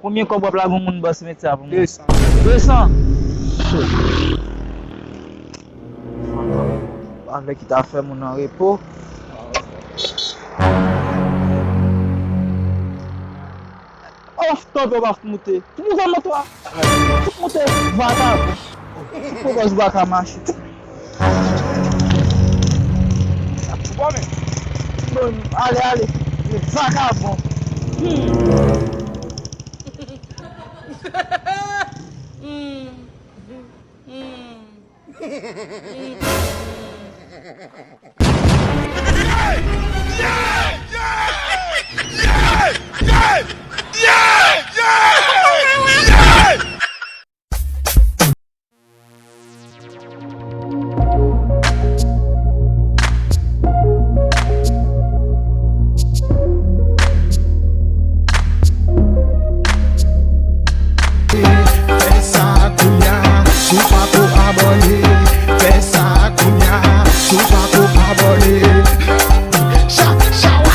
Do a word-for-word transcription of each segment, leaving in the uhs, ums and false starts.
Konbyen kòb w ap lage yon moun bò simetyè a pou mwen? De san. De san? Avèk ki ta fè moun an repo. Off, kanpe w pa fout moute. Fout moute moto a. Fout moute, vakabon. Fout pwopòz bwa ka mache. Bon, ale, ale. Vakabon. Hmm. Hmm. Hmm. Fè sa kounya, si w pako abòne. Fè sa kounya, si w pako abòne. Cha, cha, wa.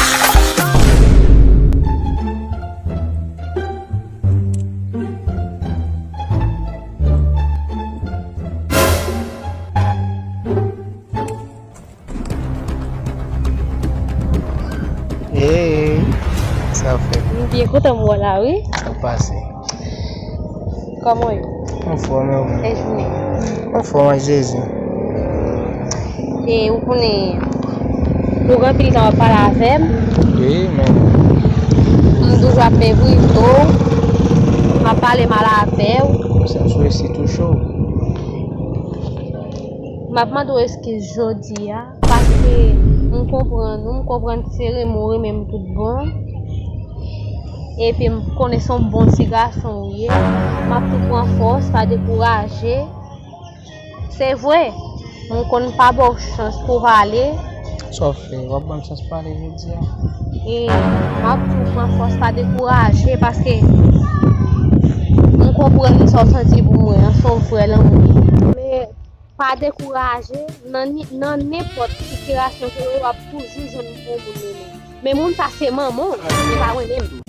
Hey, sa fè? M byen kontan m wè w la, wi. Sa pase? Kòman w ye? Anfòm, e ou menm? Bèl jounen. Anfòm ak Jezi. E ou konnen, ou gen anpil tan w ap pale avè m. Wi, men. M toujou ap mevrize w, m ap pale mal avè w. Sa sou esi tou cho. M ap mande w eskiz jodi a, paske m konprann ou, m konprann se renmen w renmen m tout bon. Epi m konnen se yon bon ti gason ou ye. M ap tou pran fòs, pa dekouraje. Se vre, m konn pa ba w chans pou w pale. Sa w fè? W ap ban m chans pale jodi a? E m ap tou pran fòs, pa dekouraje, paske m konprann sa w santi pou mwen an, se yon vrè lanmou. Men pa dekouraje, nan ni-, nan nenpòt sitiyasyon ke w ye, w ap toujou jwenn yon moun renmen. Men moun sa se manman w, li pa renmen m.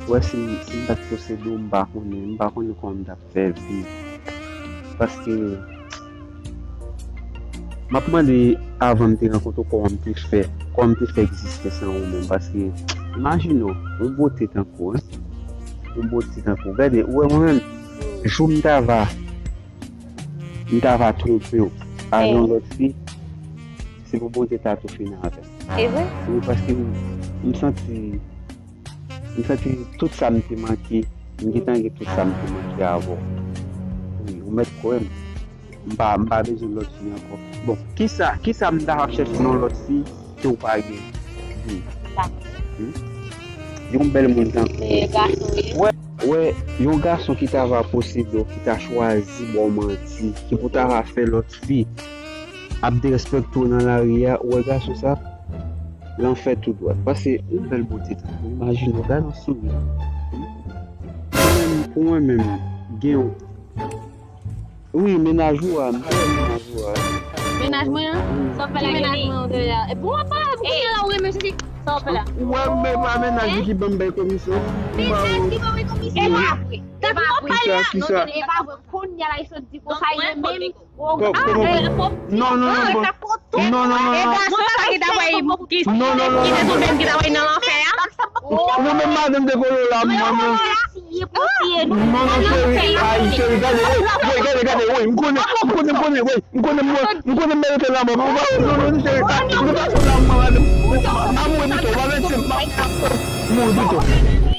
Wè, si, si m pa t posede w, m pa konnen, m pa konnen kòman m t ap fè viv. Paske, m ap mande, avan m te rankontre w, kòman m te fè, kòman m te fè egziste san ou menm. Paske, imajine w, yon bote tankou, en, yon bote tankou w. Gade, ou wè mwen menm, jou m ta va, m ta va twonpe w avè yon lòt fi, se pou Bondye ta tou fini avè m. E vre? Wi, paske m, m santi, m santi tout sa m te manke, m gentan gen tout sa m te manke avè w. Wi, ou mèt kwè m. M pa, m pa bezwen lòt fi ankò. Bon, kisa, kisa m ta ap chèche nan lòt fi ke w pa gen? Di. Hmm? Yon bèl moun tankou w. Wè, wè, yon gason ki ta va posede w, ki ta chwazi ba w manti, ki pou ta va fè lòt fi ap derespekte w nan lari a, ou wè gason sa, lanfè tou dwat. Paske yon bèl bote tankou w, imajine w, gade yon souri. Pou mwen, pou mwen menm, gen yon, wi, mennaj ou a, m te wè mennaj ou a. Mennaj mwen an? Sa w fè la, mennaj mwen an te la. Epi w ap pale pou kounye a la, ou renmen sesi. Sa w fè la? Ou wè m pa mennaj li ki ban m bay komisyon. Mennaj ki ban w komisyon? E pa vre. Kisa, kisa? E pa vre. Kounye a la, li sot di konsa, li renmen m. Kò-, kòman? Non, non, non, non. Non, non, non, non. E gason sa ki ta voye, ki, ki se ou menm ki ta voye nan lanfè a? Mwen menm madanm te kole w la, mwen menm. Non, non, cheri, ay, cheri, gade, woy, woy, gade, gade, woy, m konnen, m konnen, m konnen, woy, m konnen, mwen, m konnen m merite lanmò, non, non, cheri, ah, m te pase lanmò, madanm, amour pito, pa mete, mouri pito.